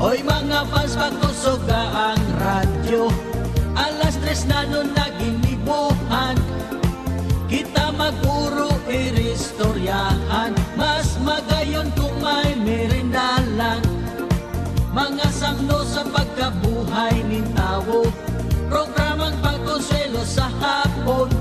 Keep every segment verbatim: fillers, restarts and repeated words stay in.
Oy, mga fans, pagkusoga ang radyo. Alas tres na nun naginibuhan. Kita magpuro iristoryahan. Mas magayon kung may merindalan. Mga sangno sa pagkabuhay nin tawo. Programang pagkonsuelo sa hapon.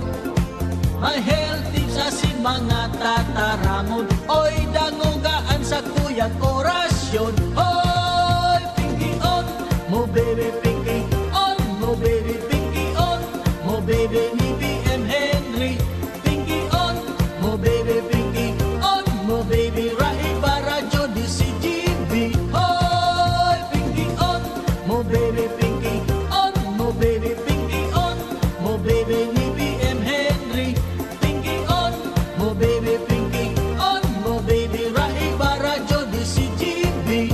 May health tips asin mga tataramon. Oy, dangogaan sa kuyang orasyon. Oy, Pinky on, mo baby Pinky on, mo baby Pinky on, mo baby ni B M Henry. Pinky on, mo baby Pinky on, mo baby Rahi Barajo di si G B. Oy, Pinky on, mo baby Pinky on, mo baby Pinky on, mo baby ni B M Henry. Pinky on, mo baby Pinky on, mo baby Rahi Barajo di si G B.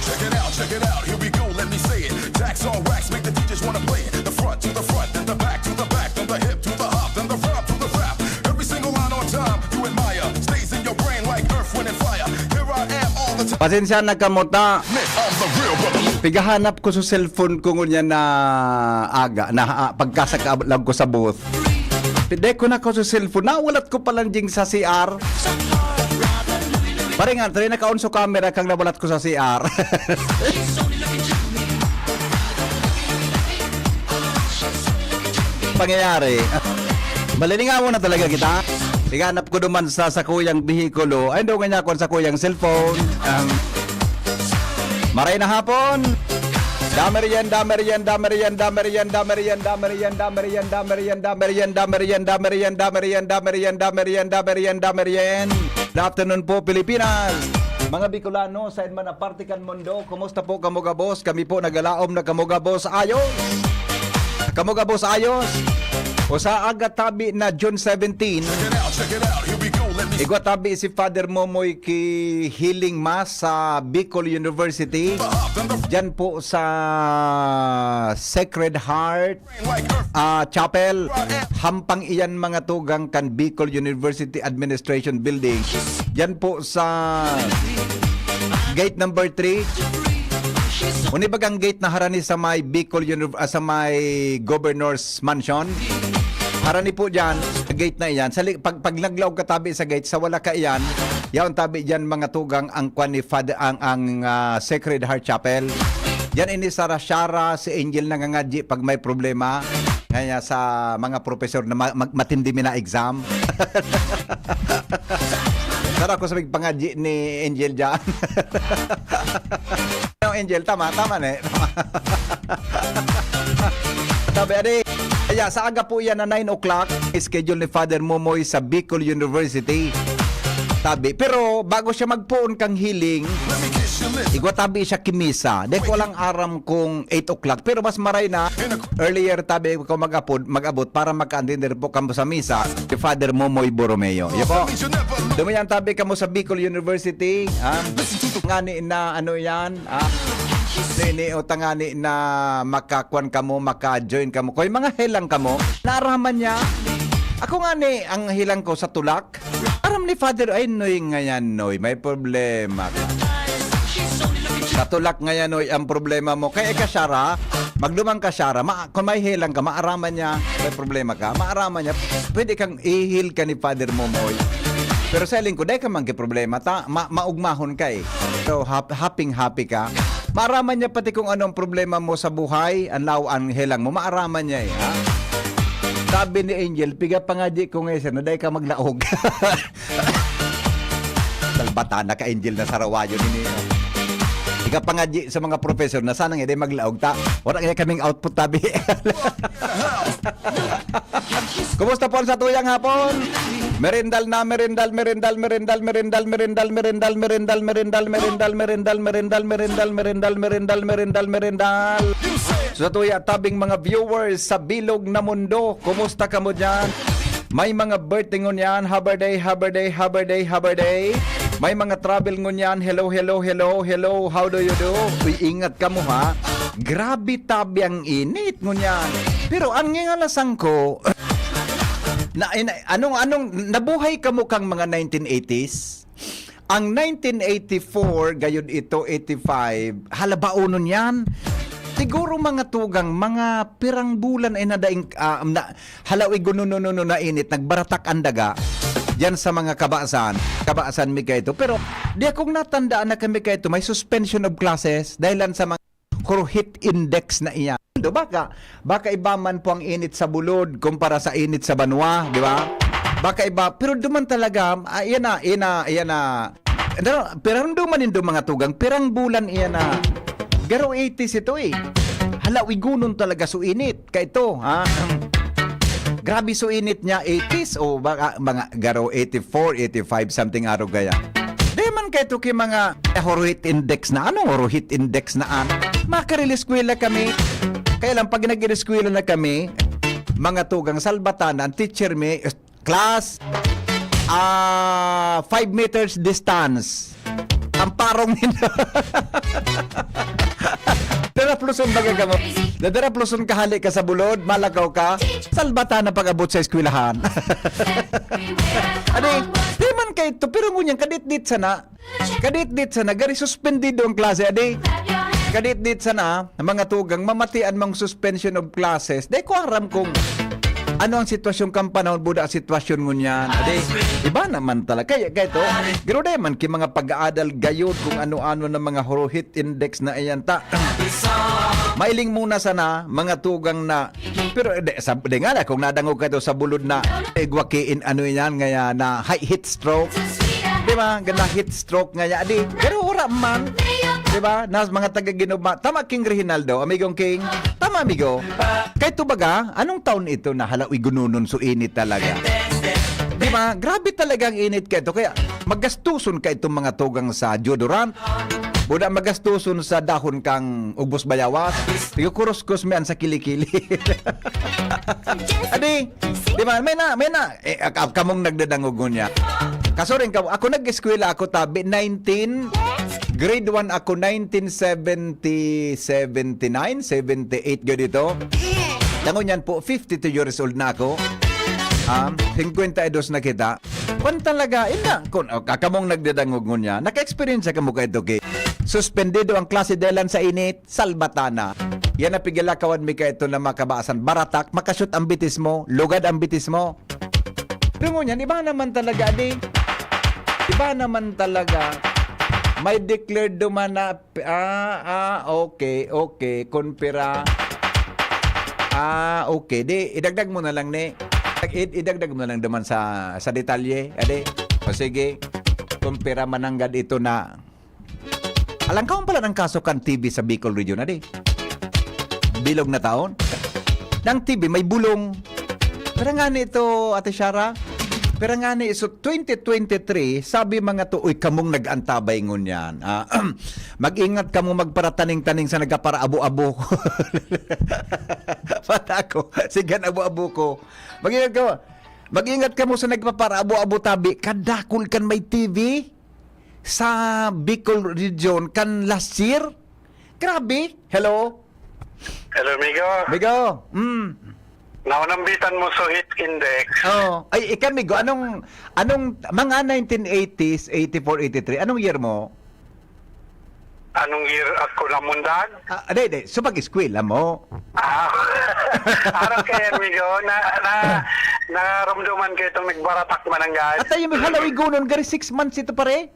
Check it out, check it out, here we go, let me say it. Tax on wax, make the D Js wanna play it. The front to the front, then the back to the back, then the hip to the hop, then the rap to the rap. Every single line on time, you admire. Stays in your brain like earth, wind, and fire. Here I am all the time. Pasensya na kamo ta. Miss, I'm the real brother. Pigahanap ko sa cellphone ko ngunyan na aga, na, ah, pagkasakalag ko sa booth. Pide ko na ko sa cellphone. Nawalat ko pala jing sa C R. Pare nga, try na kaon sa camera kang nawalat ko sa C R. Pangyayari. Malilingawan na talaga kita. Iganap ko duman sa sakuyang behikulo. Ay, daw nga niya akong sakuyang cellphone. Um, maray na hapon. Damerienda, merienda, merienda, merienda, merienda, merienda, merienda, merienda, merienda, merienda, merienda, merienda, merienda, merienda, merienda, merienda, merienda, merienda. Good afternoon po, Pilipinas. Mga Bicolano, saan man ang parte kan mundo, kumusta po kamo gabos? Kami po nagalaom na kamo gabos. Ayos! Kamo gabos, ayos? O sa aga tabi na June seventeen, Check it out, check it out. Here we go. Let me igwa tabi si Father Momoy ki healing mass sa Bicol University. Diyan po sa Sacred Heart, ah, Chapel. Hampang iyan, mga tugang, kan Bicol University Administration Building. Diyan po sa gate number three. Uni bagang gate na harani sa may Bicol Univ-, ah, sa may Governor's Mansion. Harani po diyan, sa gate na iyan. Sa li-, pag, pag naglaog ka tabi sa gate, sa wala ka iyan, yaon tabi diyan, mga tugang, ang kwan ni Father, ang, ang, ah, Sacred Heart Chapel. Diyan ini Sarah Shara, si Angel nangangadji pag may problema. Kaya sa mga professor na ma-, mag-, matindi mi na exam. Tara ko sa pangadji ni Angel diyan. No, Angel, tama, tama na eh. Tama. Sabi, adi, kaya sa aga po yan na nine o'clock, schedule ni Father Momoy sa Bicol University. Tabi. Pero bago siya magpoon kang healing, igwa tabi siya kimisa. Di ko lang aram kung eight o'clock. Pero mas maray na, earlier tabi ko mag-apod, mag-abot para magkaantindi po kamo sa misa ni Father Momoy Borromeo. Yan po. Dumayan tabi kamo sa Bicol University. Ha? Ngani na ano yan? Ah, nini o tangani na makakuan kamo, maka-join kamo. Kung mga helang kamo, naaraman niya. Ako nga ni, ang helang ko sa tulak. Aram ni Father, ay, Noy, ngayan, Noy, may problema ka. Sa tulak ngayan, Noy, ang problema mo. Kaya ika, Shara, magdumang ka, Shara. Ma-, kung may helang ka, maaraman niya, may problema ka, maaraman niya, pwede kang ihil ka ni Father Momoy. Pero sa hiling ko, dai ka man ki problema, ta, ma-, maugmahon ka eh. So, hap-, happy-happy ka. Maaraman niya pati kung anong problema mo sa buhay, ang law, ang helang mo, maaraman niya eh, ha? Sabi ni Angel, "Piga pangadji ko ngayon, sir, na dai ka maglaog." Salbatana ka, Angel, na sarawayon ini, no? Piga pangadji sa mga professor na sana nga dai maglaog ta. Wala kaya kaming output, tabi. Kumusta po ang satuyang hapon? Merindal na, merindal, merindal, merindal, merindal, merindal, merindal, merindal, merindal, merindal, merindal, merindal, merindal, merindal, merindal, merindal, merindal. Sa tuya, tabing mga viewers sa bilog na mundo, kumusta kamo diyan? May mga birthday ngunyan, happy day, happy day, happy day, happy day. May mga travel ngunyan, hello, hello, hello, hello, how do you do? Uy, ingat kamo ha. Grabe tabi ang init ngunyan. Pero ang ngingalasan ko, na, in, anong, anong, nabuhay kamo kang mga nineteen eighties? Ang nineteen eighty-four, gayod ito, eighty-five, halabaonon yan. Siguro mga tugang, mga pirang bulan ay nadaing, ah, na, halaw, igununununo na init, nagbaratak ang daga diyan sa mga kabasan. Kabasan mi kaito. Pero di akong natandaan na kami kaito may suspension of classes dahil lang sa mga horohit index na iyan. Do, baka, baka iba man po ang init sa bulod kumpara sa init sa banwa, di ba? Baka iba, pero duman talaga, ah, yan na, yan na, yan na. Pero, pero duman nindo mga tugang, pirang bulan iyan na. Garo eighties ito eh. Hala, wigunon talaga so init. Kaito, ha? Grabe so init niya, eighties o baka mga garo eighty-four, eighty-five, something arog gaya. Di man kaito ki mga horohit index na ano, horohit index na ano. Makaril eskwela kami. Kaya lang, pag nag-eskwela na kami, mga tugang salbatan, ang teacher mi, class, ah, five meters distance. Ang parong nila. Darapluson baga kamo. Dadarapluson ka, hali ka sa bulod, malakaw ka, salbatan na pag-abot sa eskwelahan. Adi, di man kaito, pero ngunyan, kaditdit sana, kaditdit sana, gari suspendido ang klase, adi. Kaditdit sana, mga tugang, mamatian mang suspension of classes. Di ko aram kung ano ang sitwasyon kan panahon, buda ang sitwasyon ngunyan. Adi, iba naman talaga. Kaya, kaya ito, pero di man ki mga pag-aadal gayod kung ano-ano na mga horohit index na iyan ta. Mailing muna sana, mga tugang na. Pero di, sa, di nga na, kung nadangog ka to sa bulod na, igwa ki in ano yan, ngaya na high heat stroke. Di ba? Ganda heat stroke ngaya. Di, pero wala man. Di ba? Nas mga taga Ginugma. Tama, King Reginaldo. Amigong King. Tama, amigo. Kay to baga, anong taon ito na halaw igununon so init talaga? Di ba? Grabe talaga ang init kay to. Kaya magastuson ka itong mga tugang sa deodorant. Buda magastuson sa dahon kang ugbos bayawas. Tiyo kuros-kuros mi an sa kilikili. Adi, di ba? May na, may na. Eh, ak-, ak-, kamong nagdadangog ngunyan. Kasuring ka, ako nag-eskwela ako tabi, nineteen, grade one ako, nineteen seventy, seventy-nine, seventy-eight, ganito. Tango niyan po, fifty-two years old na ako. Ah, fifty y dos na kita. Kwan talaga, ina, kung, oh, kakamong nagdadangog ngunyan, naka-experience ka mo kaito, ki. Suspendido ang klase dahil sa init, salbatana. Yan ang pigilakawan mi kaito na makabasan. Baratak, makashoot ang bitis mo, lugad ang bitis mo. Pero ngunyan, iba naman talaga, di. Iba naman talaga. May declared duman na, ah, ah, okay, okay, konpira. Ah, okay. Di, idagdag mo na lang ni. Id-, idagdag mo na lang duman sa, sa detalye. Adi, o sige, konpira mananggad ito na. Alangkawon pala ng kaso kan T V sa Bicol Region, adi. Bilog na taon. Ng T V, may bulong. Pero nga nito, Ate Shara, pero nga ni, so twenty twenty-three, sabi mga to, "Uy, kamong nag-antabay ngunyan. Ah, mag-ingat kamo magparataning-taning sa nagkaparaabo-abo." Pata ko, sigan abo-abo ko. Mag-ingat kamo. Mag-ingat kamo sa nagpaparaabo-abo tabi. Kadakol kan may T V sa Bicol Region kan last year. Grabe. Hello? Hello, amigo. Amigo. Mm. Naunambitan mo sa heat index. Oh. Ay, ikaw, amigo, anong, anong, mga nineteen eighties, eighty-four, eighty-three, anong year mo? Anong year ako namundag? Ah, di, di. So, pag-eskwela mo? Ah, araw kayo, amigo, na, na, narumduman ko itong nagbaratak mananggad. At ayun, halaw igunon, gari six months ito, pare?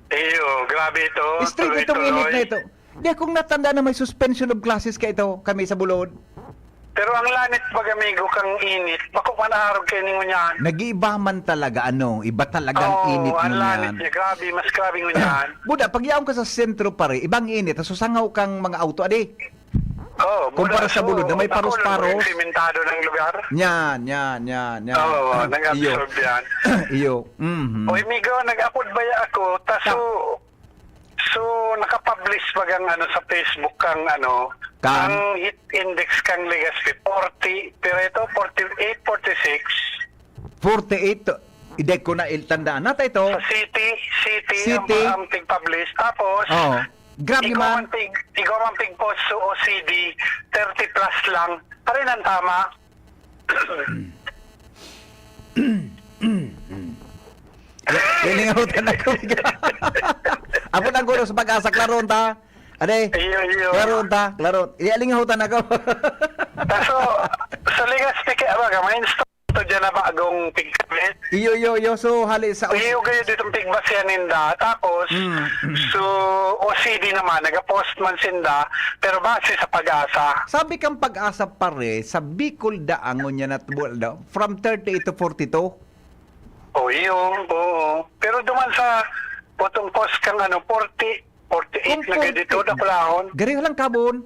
Iyo, grabe ito. Strict itong init na ito. Di akong natanda na may suspension of classes ka ito, kami sa Bulod. Pero ang lanit pag amigo kang init, bako man arog kayo ni ngunyan. Nag-iiba man talaga, ano, iba talagang Oo, init ang ngunyan. Lanit niya, grabe, mas grabe ngunyan. Buda, pag yaon ka sa sentro, pare, ibang init, tas susangaw kang mga auto, adi. Oo, Kumpara Buda, sa Bulod na may paros-paros. Yung simentado ng lugar. Yan, yan, yan, yan. Oo, nag-absorb yan. Iyo. Mhm. O, amigo, nag-apod baya ako, taso, So, nakapublish bagang ano sa Facebook kang ano, Kang? Ang heat index kang Legazpi, forty, pero ito, forty-eight, forty-six. forty-eight, hindi ko na il-, tandaan. Nata ito? Sa city, city, City. ang, ang tig-publish. Tapos, Oh. Grabe igwa man. man tig-, igwa man tig-post sa O C D, thirty plus lang. Parin ang tama. Ya-, yalingahutan ako. Apo na guro sa pag-asa, klaron ta. Ade, Iyo, iyo. klaron ta, klaron. Yalingahutan ako. Kaso, sa Legazpi, kaya baga, may install to dyan na bagong pigkabit. Iyo, iyo, iyo. So, hali sa Iyo kayo ditong pigbasihan ninda. Tapos, Mm, mm. so, O C D naman, nag-post man sinda, pero base sa pag-asa. Sabi kang pag-asa pare, sa Bicol daang ngunyan at buwal daw, from thirty-eight to forty-two. O, iyo, oo. Pero duman sa putong post kang ano, forty, forty-eight Kung na gadi to, forty, dakulahon. Gari lang kabon.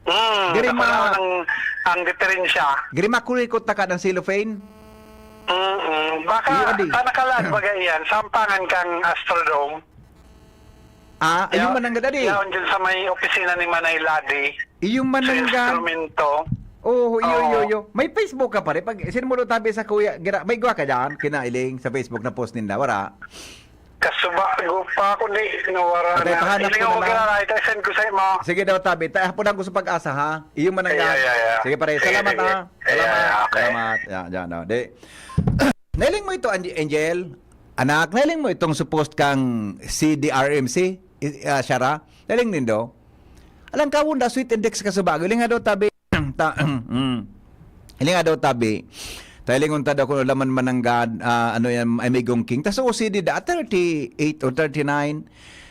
Hmm, Gari ma- dakulahon ang, ang diferensya. Gari makurikot taka ng cellophane. Mm-mm. Baka, Iyo, adi. ah, nakalag baga iyan, sampangan kang Astrodome. Ah, ayun Yaw-, mananggad, adi. yaon dyan sa may opisina ni Manay Ladi. Iyong Sa mananggad. instrumento. Oh, iyo, iyo, Oo. iyo. May Facebook ka, pare? Pag sinumulo tabi sa kuya, gira-, may gwa ka dyan, kinailing, sa Facebook na post ninda, wala? Kasubago pa ako, di, nawara Patay, na. pahanap Hindi ko ko na lang. magkilala, ito, send ko sa imo. Sige daw, tabi. Ta-, hapon ang gusto pag-asa, ha? Iyong mananggad. Yeah, yeah, yeah. Sige, pare. Yeah, Salamat, yeah, ha? yeah. Salamat. Yeah, yeah, okay. Salamat. Yeah, dyan, no. Di. Nailing mo ito, Ange-, Angel? Anak, nailing mo itong supposed kang C D R M C? I-, ah, Shara? Nailing nindo? Alang ka, Honda, sweet index ka sa bago. Iling nga daw tabi. Ta-, mm. Iling nga daw tabi. Tailingon ta daw kung laman mananggad, ah, ano yan, ay may gongking. Tas O C D da, thirty-eight or thirty-nine.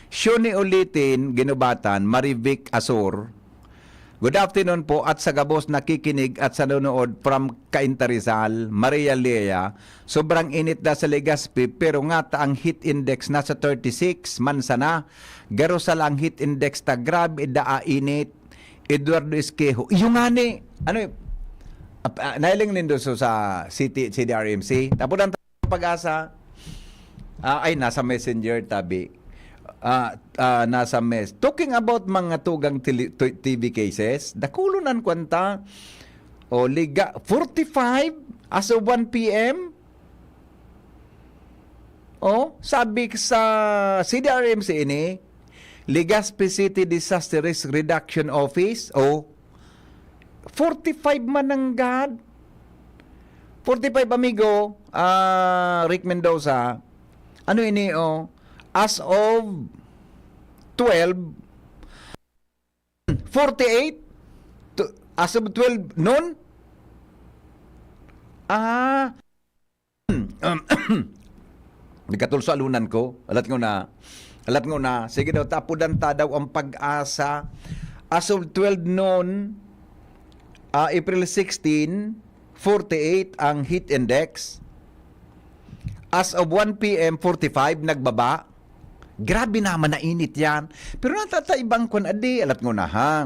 Siya ni ulitin, ginubatan, Marivic Asor. Good afternoon po at sa gabos nakikinig at sa nanonood from Cainta Rizal, Maria Lea. Sobrang init da sa Legazpi, pero ngata ang heat index nasa thirty-six man sana. Garo sala ang heat index ta, grabe da a init. Eduardo Esquejo. Iyo ngani. Ano y-, ap-, ah, nailing nindo so sa city, C D R M C. Tapos ang pag-asa, ah, ay, nasa messenger, tabi. Ah, ah, nasa mes-, talking about mga tugang tili-, tu-, T B cases, dakulon an kwanta. O, liga, forty-five as of one P M. O, sabi sa C D R M C ini, Legazpi City Disaster Risk Reduction Office, o, forty-five mananggad. Forty-five, amigo, ah, Rick Mendoza. Ano ini, o? As of twelve, forty-eight? To, as of twelve noon? Ah, Um, nagkatulso alunan ko. Alat ko na. Alat ko na. Sige daw, tapudan ta daw ang pag-asa. As of twelve noon, ah, April sixteen, forty-eight ang heat index. As of one P M, forty-five, nagbaba. Grabe naman na init yan. Pero natataibang kwan, adi, alat ko na ha.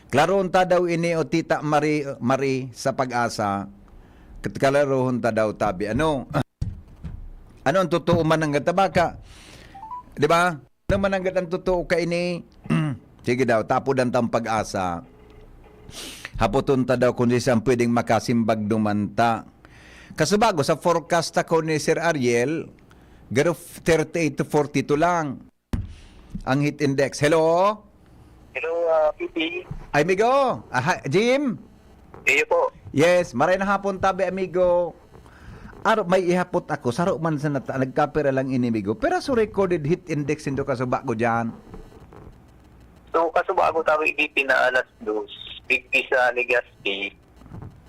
Klarohon ta daw ini o Tita Marie, Marie sa Pag-asa. Kat-, klarohon ta daw, tabi. Ano? Ano ang totoo man ang tabaka? Di ba? Ano man ang ang totoo ka ini? Sige daw, tapudan tang Pag-asa. Hapoton ta daw kung saan pwedeng makasimbag duman ta. Kasubago, sa forecast ako ni Sir Ariel, garo thirty-eight to forty-two lang ang heat index. Hello? Hello, ah, P P. Ay, amigo. Ah, hi, Jim? Iyo po. Yes, maray na hapon tabi, amigo. Aro, may ihapot ako. Saro man sa nata-, nagkapira lang ini, amigo. Pero sa recorded heat index, indo ka suba ko dyan. So, kasuba ako tabi, D P na alas dos, digdi sa Legazpi.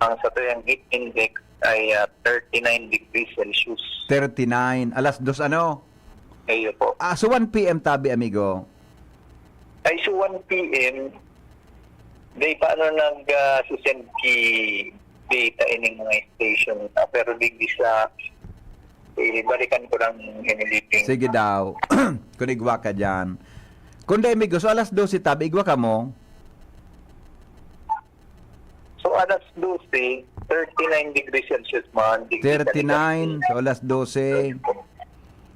Ang satuyang heat index ay, ah, thirty-nine degrees Celsius. Thirty-nine. Alas dos, ano? Iyo po. Ah, so one P M tabi, amigo? Ay, so one P M, day, paano nag, ah, sisend ki data ining mga station? Ah, pero digdi sa, eh, balikan ko lang iniliping. Sige daw. Kung igwa ka dyan. Kung di, amigo, so alas dose tabi, igwa ka mo? So, alas dose, thirty-nine degrees Celsius man. Digdi sa Thirty-nine, Legazpi. So alas dose.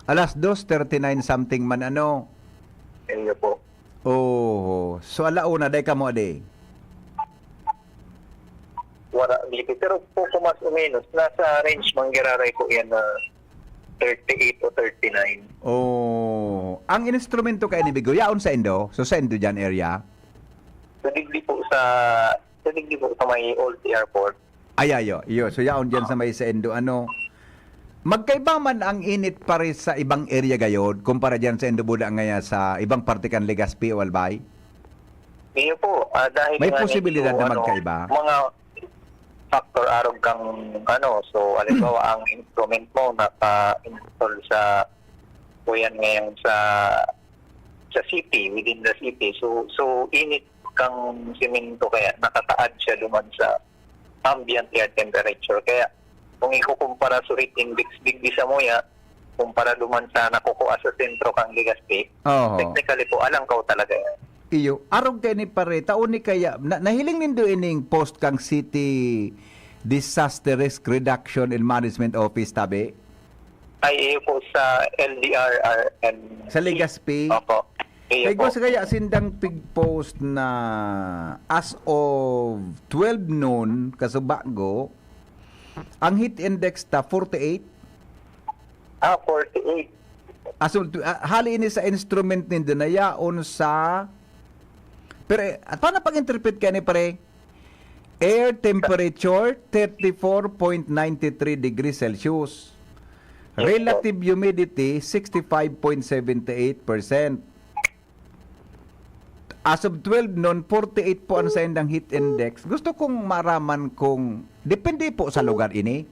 Alas dos, thirty-nine something man, ano? Iyo po. Oo. So, ala una, day ka mo, adi? wala dito. Pero poco mas o menos, nasa range man giraray po yan na thirty-eight o thirty-nine. Oh, ang instrumento kay ni Bigo, yaon sa indo? So sa indo dyan area? Sa digdi po sa, sa digdi po sa may old airport. Ay, ayo, iyo. So yaon dyan sa may sa indo, ano? Magkaiba man ang init pare sa ibang area gayod kumpara dyan sa indo buda ngaya sa ibang parte kan Legazpi o Albay? Iyo po, ah, dahil May nga posibilidad nito, na ano, magkaiba? Mga factor arog kang ano, so halimbawa ang instrument mo naka-install sa kuyan ngayon sa sa city, within the city. So so init kang semento kaya nakataad siya duman sa ambient air temperature. Kaya kung ikukumpara sa heat index digdi sa muya, kumpara duman sa nakukuha sa sentro kang Legazpi, Oo. Technically po, alangkaw talaga yan. Iyo, arog kay ni pare, tao ni kaya, na, nahiling nindo ining post kang City Disaster Risk Reduction and Management Office, tabi? Ay, iyo po sa L D R R and Sa Legazpi? Opo. Iyo Kay po. gusto kaya sindang pig-post na as of twelve noon, kasubago, ang heat index ta forty-eight. Ah, forty-eight. Asul, ah, hali ini sa instrument nindo na yaon sa... Pero eh, at paano pag-interpret kaya ni pare? Air temperature, thirty-four point nine three degrees Celsius. Relative humidity, sixty-five point seven eight percent. As of twelve noon, forty-eight po ang saindang heat index. Gusto kong maraman kung depende po sa lugar ini.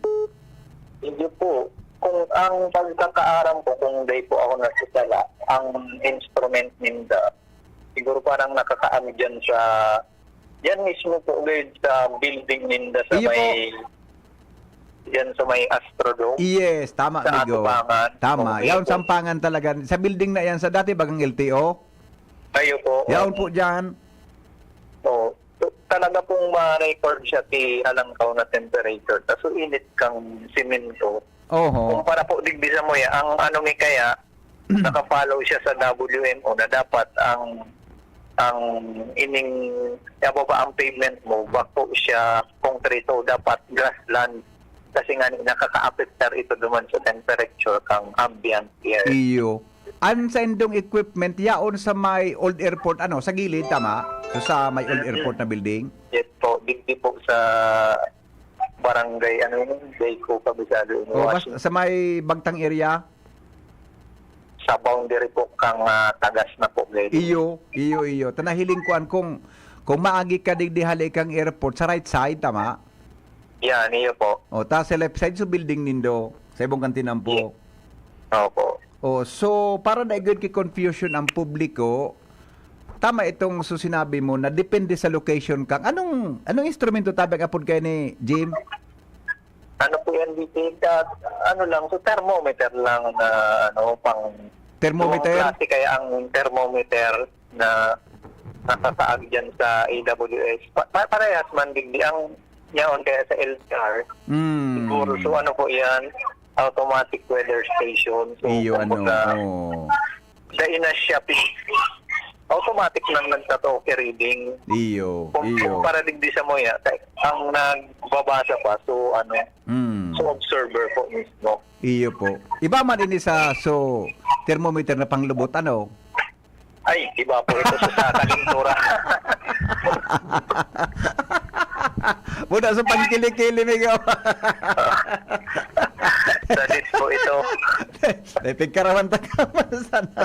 Hindi po. Kung ang pagkakaaram ko, kung day po ako nasasala, ang instrument ninda, siguro parang nakakaano dyan sa, yan mismo po, guys, sa building ninda sa Iyo po. may, yan sa may Astrodome. Yes, tama, Sa amigo. Atubangan. Tama. Okay Yaon po. Sampangan talaga. Sa building na yan, sa dati bagang L T O. Kayo po. Yaon po dyan. Oo. So, talaga pong ma-record siya ti alangkaw na temperature. Kaso init kang simento. Oho. Kumpara po digdi sa muya, ang ano mi kaya, naka-follow siya sa W M O na dapat ang ang ining yababa ang pavement mo, bako siya konkreto, dapat grassland. Kasi nga nakakaapektar ito duman sa temperature kang ambient air. Iyo. An sa indong equipment, yaon sa may old airport, ano, sa gilid, tama? So, sa may old airport na building? Yes po, digdi po sa barangay, ano yun, Jayco, Kabisado, in O, bas, Washington. Sa may Bagtang area? Sa boundary po kang ah, Tagas na po, guys. Iyo, iyo, iyo. Tanahiling kuan kung kung maagi ka digdi hali kang airport sa right side, tama? Yan, iyo po. O, ta sa left side, so building nindo, sa ibong kantinan po. Opo. O, so, para na igod ki confusion ang publiko, tama itong so sinabi mo na depende sa location kang. Anong anong instrumento tabi ang apod kayo ni Jim? Ano po yan, D J? Ka, ano lang, so thermometer lang na ano, pang Thermometer? Duwang klase kaya ang thermometer na nakakaag dyan sa A W S. Pa, pa, parehas man, digdi ang yaon kaya sa L T R. Mm. Siguro, so ano po yan? Automatic weather station. So, Iyo, ano, kumbaga, oh. dahil na siya, pi- automatic nang nagtatoke reading. Iyo, Kung, iyo. Kumpara digdi sa muya, kay- ang nagbabasa pa, so ano, Mm. so observer po mismo. Iyo po. Iba man ini sa so thermometer na panglubot, ano? Ay, iba po ito sa, sa kalintura. Buda sa pangkili-kili, migo. Sa disco ito. Ay, pigkarawan ta ka man sana.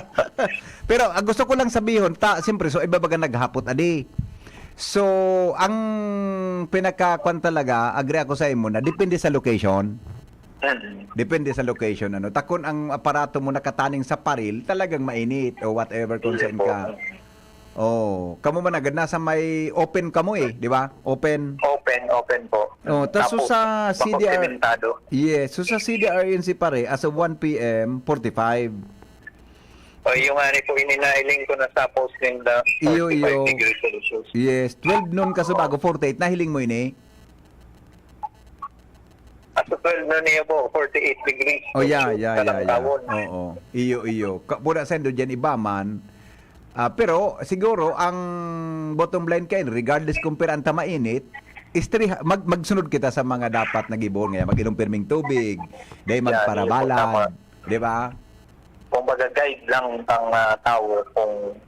Pero ah, gusto ko lang sabihon, ta, siyempre, so iba baga naghapot, adi. So, ang pinaka-kwan talaga, agree ako sa imo na depende sa location. Mm. Depende sa location, ano. Takon ang aparato mo nakataning sa paril, talagang mainit o whatever kung Hindi saan po. ka. Oh, kamo man agad nasa may open kamo eh, di ba? Open. Open, open po. Oh, tas so Tapos, sa C D R, mapagsimentado. Yes, so sa C D R N C pare, as of one P M, forty-five. O, yung nga ni po, ininahiling ko na sa post ninda, Iyo, iyo. forty-five degrees Celsius. Yes, twelve noon ka sa bago, forty-eight, nahiling mo ini? As of twelve na niya po, forty-eight degrees Oh, yeah, Celsius yeah, sa yeah, yeah. Langkawon. Oo. Iyo, iyo. Ka- Pura sa indo dyan iba man. Ah, pero siguro ang bottom line kayo, regardless kung pira ang tamainit, Istri-, mag-, magsunod kita sa mga dapat na gibohon, ngaya mag-inom pirming tubig, dai Yeah, magparabalad, yun po, tama. Di ba? Kumbaga, guide lang ang, ah, tao kung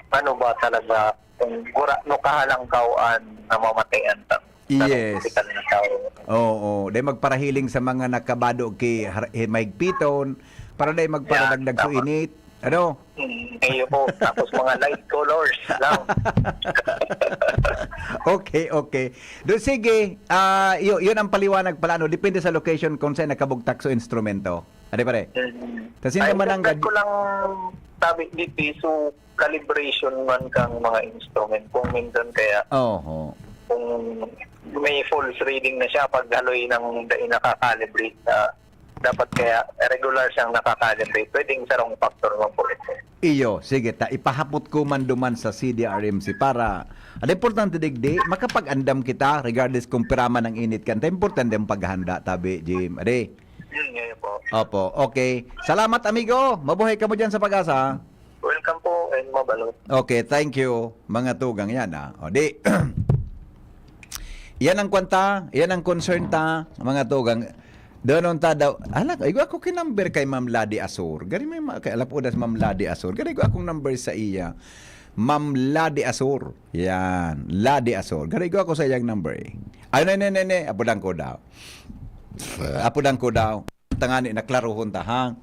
ano ba talaga, kung gurano kahalangkaw an namamatayan ta-, sa Yes. pisikal na tao. Oo, dai magparahiling sa mga nakabado ki har-, hi-, mahigpiton, para dai Yeah, magparadagdag sa tama. init. Ano? Mm, kayo po. Tapos mga light colors lang. Okay, okay. Do, sige, ah, yu-, yun ang paliwanag pala, no? Depende sa location kung saan nakabugtak sa instrumento. Ano, pare? Mm. Tas yun Ay, naman ang dagdag gad- ko lang, sabi, D P, so, calibration man kang mga instrument. Kung minsan kaya, Oho. kung may false reading na siya, pag haloy ng dai nakakalibrate na dapat kaya regular siyang nakakalibrate, pwedeng sarong factor man po ito. Iyo, sige, ta ipahapot ko man duman sa C D R M C para, ang importante digdi, makapag-andam kita, regardless kung pira man ang init kan, ta importante ang paghahanda, tabi, Jim. Ade? Yun ngayon po. Opo, okay. Salamat, amigo. Mabuhay kamo diyan sa Pag-asa. Welcome po and mabalot. Okay, thank you. Mga tugang yan, ah. O, di. Yan ang kwanta, yan ang concern ta, mga tugang. Doon ta daw, ala, igwa ko kin number kay Ma'am Lady Asor. Gari may ma-, kay alap odas Ma'am Lady Asor. Gari ko akong number sa iya. Ma'am Lady Asor. Yan, Lady Asor. Gari ko ako sa iyang number, eh. Ay, ne, ne, ne, ne. Apudan ko daw. Apudan ko daw. Tangani na klarohon ta, ha?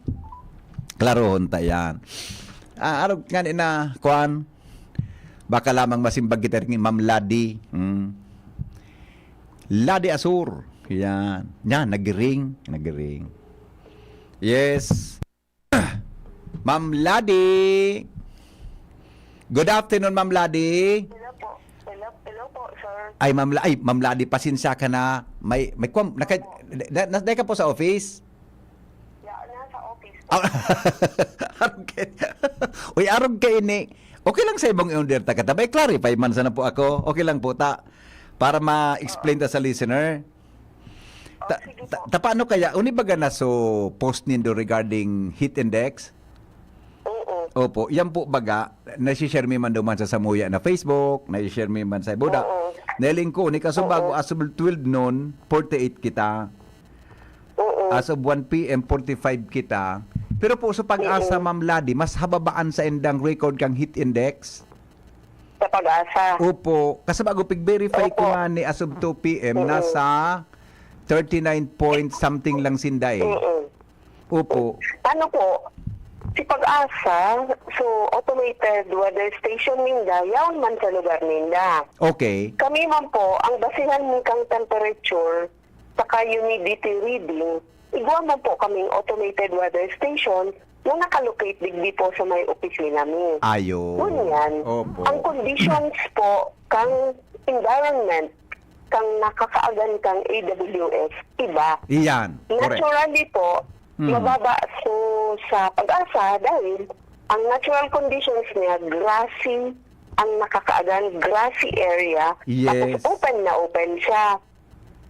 Klarohon ta yan. Ah, arog ngani na, kuan, baka lamang masimbag kita ni Ma'am Lady. Hmm. Lady Asor. Yan. Yan, nagring, nagring. Yes. Ma'am Lady. Good afternoon, Ma'am Lady. Hello po. Hello, hello po, sir. Ay, Ma'am La-, ay, Ma'am Lady, pasensya ka na. May, may kwam-, naka-, Opo. na, na, na ka po sa office? Ya, nasa office po. Ah, arog ka. Uy, arog ka ini. Okay lang sa imong i-order ta kita. May clarify man sana po ako. Okay lang po ta. Para ma-explain ta sa listener. Oh, Ta-, sige ta-, po. ta-, paano kaya? Uni baga na so post nindo regarding heat index? Oo. Opo, yan po baga, nasi-share mi man duman sa samuya na Facebook, nasi-share mi man sa ibuda. Oo. Nailing ko, ni kaso bago Oo. as of twelve noon, forty-eight kita. Oo. As of one P M, forty-five kita. Pero po, sa Pag-asa, Oo. Ma'am Lady, mas hababaan sa indang record kang heat index. Sa Pag-asa. Opo, kasi bago pig-verify ko Opo. nga ni as of two P M, Mm-mm. nasa thirty-nine point something lang sinda eh. Mm-mm. Opo. Ano po, si Pag-asa, so automated weather station ninda, yaon man sa lugar ninda. Okay. Kami man po, ang basihan mi kang temperature, saka humidity reading, igwa man po kaming automated weather station na nakalocate digdi po sa may opisina mi. Ayo. Ngunyan, Opo. ang conditions po kang environment, kang nakakaagan kang A W S, iba. Iyan, correct. Naturally po, Mm. mababa so sa Pag-asa dahil ang natural conditions niya, grassy, ang nakakaagan, grassy area, Yes. tapos open na open siya.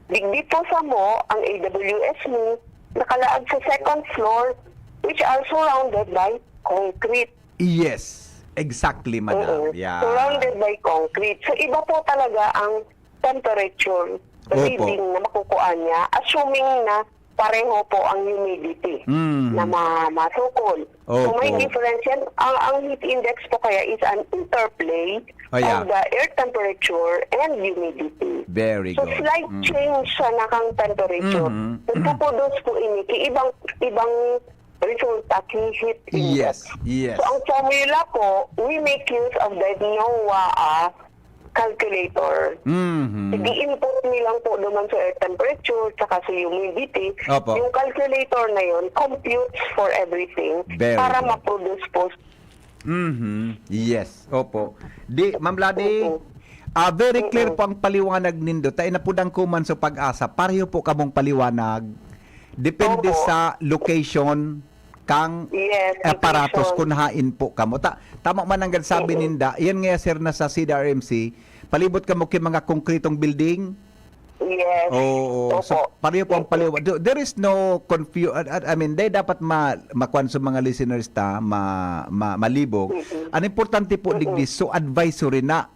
Digdi po samo, ang A W S mi, nakalaag sa second floor, which are surrounded by concrete. Yes, exactly, madam. Oo. Yeah. Surrounded by concrete. So, iba po talaga ang temperature Opo. reading na makukuha niya, assuming na pareho po ang humidity Mhm. na ma-, masukol. So, may Opo. difference yan. Ang, ang heat index po kaya is an interplay Oh, yeah. of the air temperature and humidity. Very So, good. slight Mm. change sa nakang temperature. Mhm. Nagpo-produce po ini ki ibang, ibang resulta ki heat index. Yes, yes. So, ang formula po, we make use of the NOAA calculator. Mhm. Sige, input mi lang po naman sa air temperature, saka sa humidity. Opo. Yung calculator na yun computes for everything Very para good. ma-produce po. Mhm. Yes. Opo. Di, Ma'am Lady, Oo. ah, very clear Oo. po ang paliwanag nindo. Ta inapudan ko man sa Pag-asa, pareho po kamong paliwanag. Depende Opo. sa location kang Yes, aparatos location. kung hain po kamo. Ta-, tama man ang sabi Oo. ninda, yan nga, sir, na sa C D R M C, palibot kamo ki mga konkretong building. Yes. Oo. So, Opo. pareho po ang Yes. paliwa-, do-, there is no confu-, I, I, I mean, dai dapat ma-, makuan sa mga listeners ta, ma-, ma-, malibog. Mm-mm. Ang importante po, Mm-mm. digdi, so advisory na.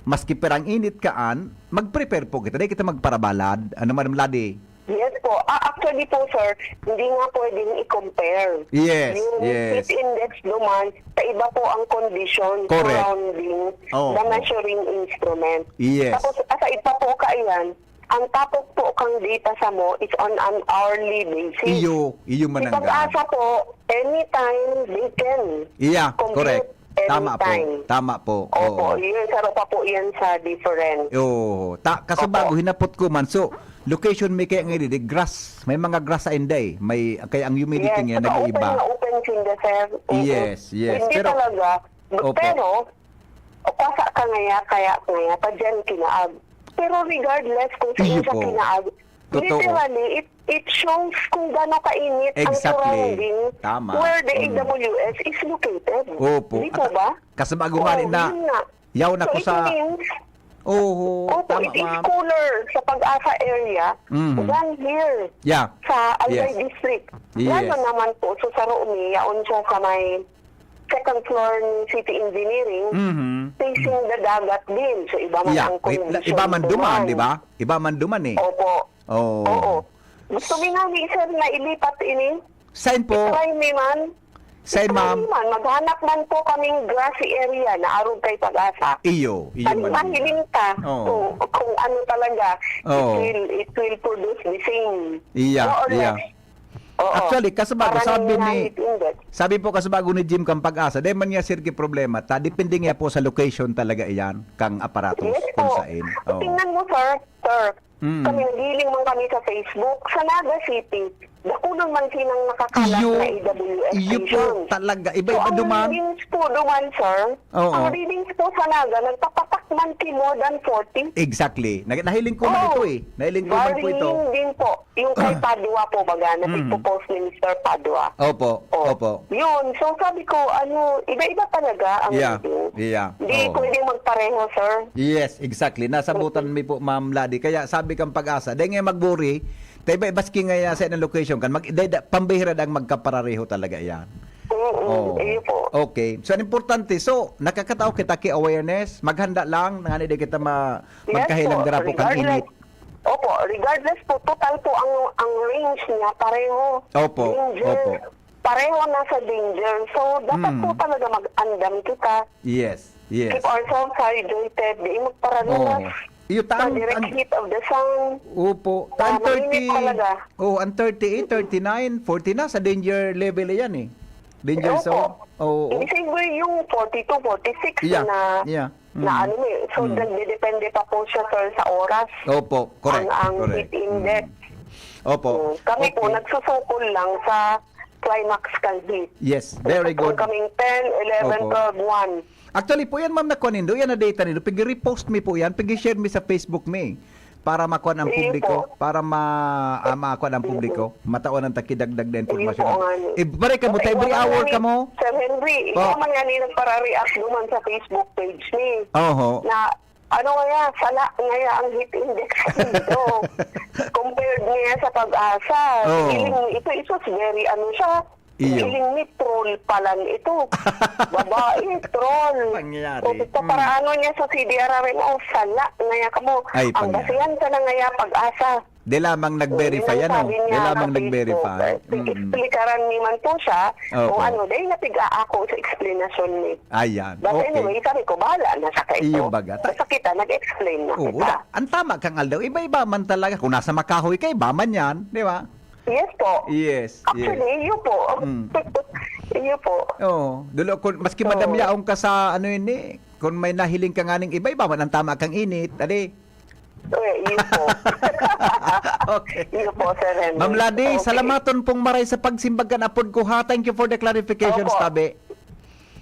maski pirang init kaan, mag-prepare po kita. Di kita magparabalad. Ano, Madam Ladi? Yes po. Ah, actually po, sir, hindi nga pwedeng i-compare Yes, yung yes. heat index duman sa iba po ang condition Correct. surrounding Oo. the measuring instrument. Yes. Tapos, aside pa po kaiyan, ang tapok po kang data sa mo is on an hourly basis. Iyo, iyo man Si ang Pag-asa po, anytime they can Iya, compute correct. Tama po. anytime. Tama po. Opo, Oo. yun. Saro pa po yan sa different. Oo. Ta, kaso Opo. bago, hinapot ko man. So, location may kaya ngayon, di grass. May mga grass sa inday. May, kaya ang humidity Yes, niya saka open nag-iiba. na open sinda, sir. Oo. Yes, yes. Hindi Pero- talaga. Opo. Pero, o kasa ka ngaya, kaya ngaya, pa dyan kinaag. Pero regardless kung saan Iyo siya po. kinaag, Totoo. literally, it, it shows kung gaano kainit ang Exactly. surrounding Tama. where the Mm. A W S is located. Opo. Di po At- ba? Kaso bago Oo, nga rin na, yun nga. yaw na So, ko it sa... means, Oo, opo, tama, it is ma'am. cooler sa Pag-asa area Mhm. than here Yeah. sa Albay Yes. District. Yes. Lalo naman po, so sa Romi, yaon siya sa may second floor ni City Engineering, Mhm. facing the dagat din. So, iba man Yeah. ang Iba, condition iba man duman, duman. Di ba? Iba man duman eh. Opo. Oo. Oo. Gusto mi nga ni sir na ilipat ini. Sign po. Try mi man. Sign, Try ma'am. mi man. Maghanap man po kaming grassy area na arog kay Pag-asa. Iyo, iyo Kani man. mahiling ta Oo. kung, kung ano talaga, Oo. it will, it will produce the same. Iya, More or iya. less. Oo. Actually, kaso bago, Parang sabi nga ni, heat index. sabi po kaso bago ni Jim kang Pag-asa, dahil man niya sir ki problema, ta, depende nga po sa location talaga iyan, kang aparatos, Yes kung po. saan. Oo. Tingnan mo, sir. Sir, Mm. kami naghiling man kami sa Facebook. Sa Naga City, dakulon man sinang nakakalat Iyo, na A W S iyo po station. talaga. So, Iba-iba ang duman. readings po duman, sir, Oo. ang readings po sa Naga, nagpapatak man ki more than forty. Exactly. Nag- nahiling ko man Oo. ito eh. Nahiling ko man po ito. Varying din po. Yung kay Padua po, baga, na Mm. nagpo-post ni Mister Padua. Opo, Oh, opo. Yun. So, sabi ko, ano, iba-iba talaga ang Yeah, reading. yeah. Hindi Oo. pwedeng magpareho, sir. Yes, exactly. Nasabutan mi po, Ma'am Ladi. Kaya sabi kang Pag-asa, dahil nga mag-worry, tayo ba, baski nga sa ng location kan, mag, dahil da- pambihira ang magkaparareho talaga yan. Oo, Oo. iyo po. Okay. So, ang importante, so, nakakatao kita ki awareness, maghanda lang, nangani di kita ma, Yes magkahilang po, dara po kang regardless. Init. Opo, regardless po, total po ang ang range niya, pareho. Opo, Danger. opo. Pareho nasa danger. So, dapat Mm. po talaga mag-andam kita. Yes, yes. Keep ourselves hydrated. Di magparaluwas. Oo. Iyo, ta, Sa ang, direct ang, heat of the sun. opo, ta, ang Ah, mainit thirty, talaga. Oh, ang thirty-eight, thirty-nine, forty na sa danger level yan eh. Danger Opo. zone. Oo. Hindi, siyempre yung forty-two, forty-six Yeah, na, yeah. na Mm. ano eh. So, Mm. nagdedepende pa po siya, sir, sa oras. Opo, correct. Ang, ang correct. heat index. Mm. Opo. Mm. Kami po, Okay. nagsusukol lang sa climax kan heat. Yes, very Nagsusukol good. kaming ten, eleven, Opo. twelve, one. Actually po yan, ma'am, nakuha nindo. Yan na data nindo. Pag-repost mi po yan, pag-share mi sa Facebook mi. Para makuha ang Sige publiko, po. para ma, ah, makuha ang publiko, matawan ang takidagdag na Sige impormasyon. po nga ni. Eh, pare ka mo, Kasi every wala hour nga ni, ka mo? Sir Henry, Po. ikaw man nga ni nagpara-react duman sa Facebook page ni. Oho. Na, ano nga, sala nga ang heat index dito. Compared nga sa Pag-asa. Oo. Feeling mo, ito, ito, very, ano siya, Iyo. feeling ni troll palan ito. Babae, troll. Pangyayari. O, ito, para ano niya sa C D R R M O, sala nga kamo. Ay, Ang pangyayari. basihan ka na nga Pag-asa. Di lamang nag-verify, Yun ang ano? sabi Di niya lamang sa nag-verify. Facebook. Mm-mm. Explikaran ni man po siya Opo. kung ano, dahil natiga ako sa explanation ni. Ayan. But Okay. anyway, sabi ko, bahala na siya kayo. Iyo baga. Ta- Basta kita, nag-explain na Oo, kita. da- ang tama kang aldaw, iba-iba man talaga. Kung nasa makahoy ka, iba man yan, di ba? Yes po. Yes, yes. Actually, iyo po. Mm. Iyo po. Oo. Dulo, kung, maski Oo. madamyaon ka sa ano yun eh, kung may nahiling ka nga ning iba-iba man ang tama kang init, adi. Eh, iyo po. Okay. Iyo po, Sir Henry. Ma'am Ladi, Okay. salamaton pong maray sa pagsimbag kan apod ko ha. Thank you for the clarifications, Opo. tabi.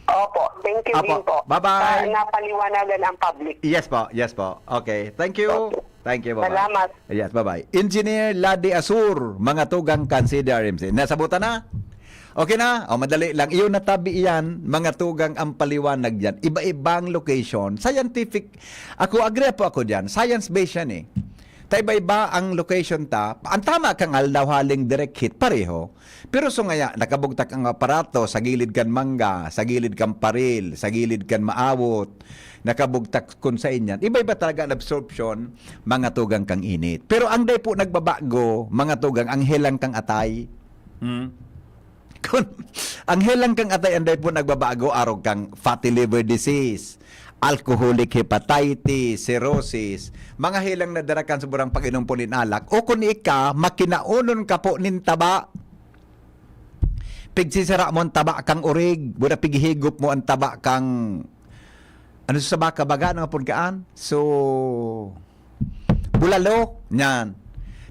Opo. Thank you Opo. din po. Bye-bye. Sa napaliwanagan ang public. Yes po, yes po. Okay. Thank you. Okay. Thank you, bye-bye. Salamat. Yes, bye-bye. Engineer Ladi Asur, mga tugang kan C D R M C. Nasabutan na? Okay na? O, madali lang. Iyon natabi iyan, mga tugang ang paliwanag dyan. Iba-ibang location. Scientific. Ako, agree po ako dyan. Science-based yan eh. Ta iba-iba ang location ta. Ang tama kang aldaw haling direct hit, pareho. Pero so ngaya, nakabugtak ang aparato sa gilid kan mangga, sa gilid kan paril, sa gilid kan maawot, nakabugtak kun sa inyan. Iba-iba talaga ang absorption, mga tugang kang init. Pero ang dai po nagbabago, mga tugang, ang helang kang atay. Hmm? Kun, ang helang kang atay, ang dai po nagbabago, arog kang fatty liver disease, alcoholic hepatitis, cirrhosis, mga helang na dara kan sobrang pag-inom po nin alak, o kun ika, makinaonon ka po nin taba. Pigsisara mo ang taba kang orig, wala pighigop mo ang taba kang, ano sa baka, baga na nga pud kaan? So, bulalo, nyan.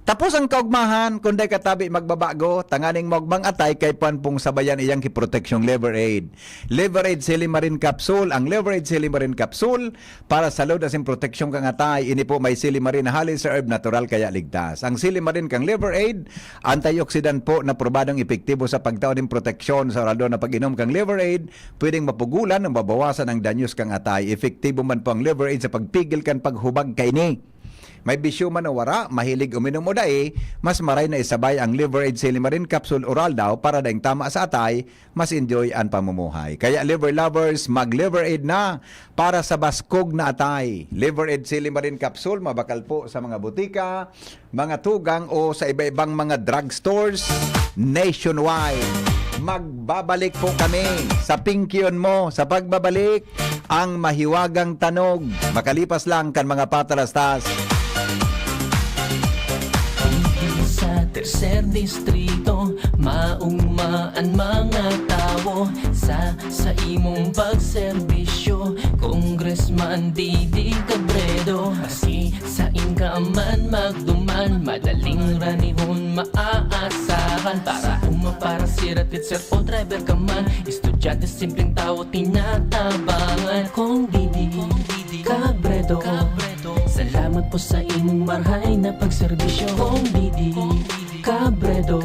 Tapos ang kaugmahan, kung dai ka tabi magbabago, tanganing maugmang atay, kaipuhan pong sabayan iyang ki proteksyong Liver Aid. Liver Aid Silimarin Capsule. Ang Liver Aid Silimarin Capsule, para sa load asin proteksyon kang atay. Ini po may silimarin na halis sa herb, natural kaya ligtas. Ang silimarin kang Liver Aid, antioxidant po na probadong epektibo sa pagtao nin proteksyon. Sa oral na pag-inom kang Liver Aid, pwedeng mapugulan o mabawasan ang danyos kang atay. Epektibo man po ang Liver Aid sa pagpigil kan paghubag kaini. May bisyo man o wara, mahilig uminom o dai, mas maray na isabay ang Liver Aid Silimarin Capsule Oral daw para daing tama sa atay, mas enjoy an pamumuhay. Kaya Liver Lovers, mag Liver Aid na para sa baskog na atay. Liver Aid Silimarin Capsule, mabakal po sa mga butika, mga tugang o sa iba-ibang mga drugstores nationwide. Magbabalik po kami sa pingkion mo sa pagbabalik ang mahiwagang tanog. Makalipas lang kan mga patalastas. Sa tercer distrito, maugma an mga tawo sa sa imong pagserbisyo, Congressman Didi Cabredo. Maski sain ka man magduman, madaling ranihon maaasahan. Para uma, para sira, teacher o driver ka man, estudyante, simpleng tawo, tinatabangan. Kong Didi Cabredo, salamat po sa imong marhay na pagserbisyo. Kong Didi Cabredo,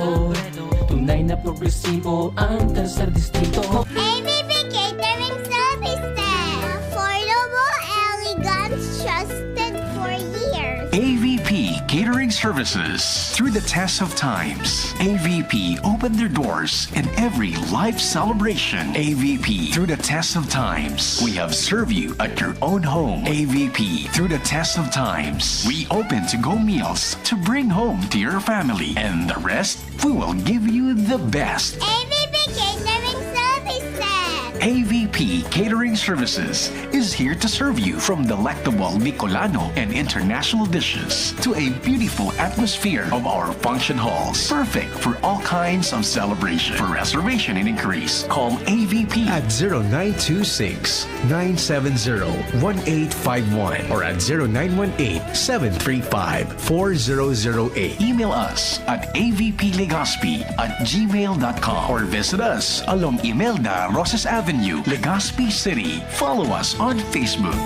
tunay na progresibo ang tercer distrito. A V P Catering Services. Affordable, elegant, trusted for years. A V P Catering Services. Through the test of times, A V P opened their doors in every life celebration. A V P, through the test of times, we have served you at your own home. A V P, through the test of times, we open to-go meals to bring home to your family. And the rest, we will give you the best. A V P Catering Services. A V P Catering Services is here to serve you, from delectable Bicolano and international dishes to a beautiful atmosphere of our function halls. Perfect for all kinds of celebration. For reservation and inquiries, call A V P at zero nine two six, nine seven zero, one eight five one or at zero nine one eight, seven three five, four zero zero eight. Email us at A V P Legazpi at gmail dot com or visit us along Imelda Roses Avenue, Legazpi City. Follow us on Facebook.